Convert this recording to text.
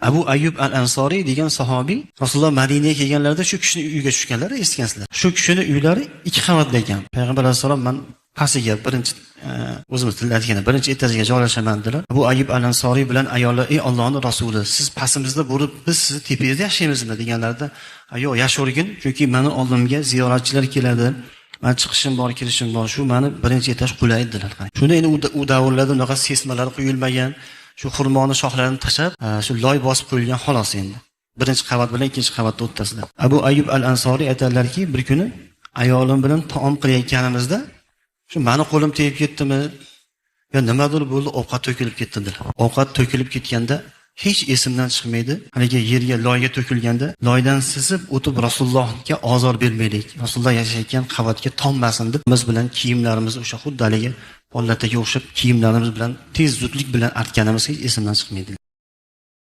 Abu Ayyub al-Ansoriy degan sahobiy Rasululloh Madinaga kelganlarida shu kishini uyiga tushganlar, eshitgansizlar. Shu kishini uylari 2 qavatli ekan. Payg'ambar alayhissalom man pastiga birinchi o'zimiz tilda aytganda birinchi etajiga joylashaman dedilar. Abu Ayyub al-Ansoriy bilan ayollar, ey Allohning rasuli, siz pastimizda bo'lib, biz sizni tepangizda yashaymizmi deganlarida, yo'q, yashavergin, chunki meni oldimga ziyoratchilar keladi. Men chiqishim bor, kirishim bor, shu meni birinchi etaj qulay dedilar. Shunda endi u davrlarda unaqa sesmalar quyilmagan, shu xurmoni shoxlarini tashlab, shu loy bosib qo'yilgan xolos endi. Birinchi qavat bilan ikkinchi qavatning o'rtasida. Abu Ayyub al-Ansoriy aytadilarki, bir kuni ayolim bilan taom qilayotganimizda shu meni qo'lim tegib ketdimi yo nimadir bo'ldi, ovqat to'kilib ketdi dedilar. Ovqat to'kilib ketganda hech esimdan chiqmaydi. Haligi yerga loyga to'kilganda loydan sizib o'tib Rasulullohga ozor bermaylik. Rasululloh yashayotgan qavatga tommasin deb biz bilan kiyimlarimizni o'sha xuddi haligi pollataga o'xshab kiyimlarimiz bilan tez zudlik bilan artganimiz hech esimdan chiqmaydi.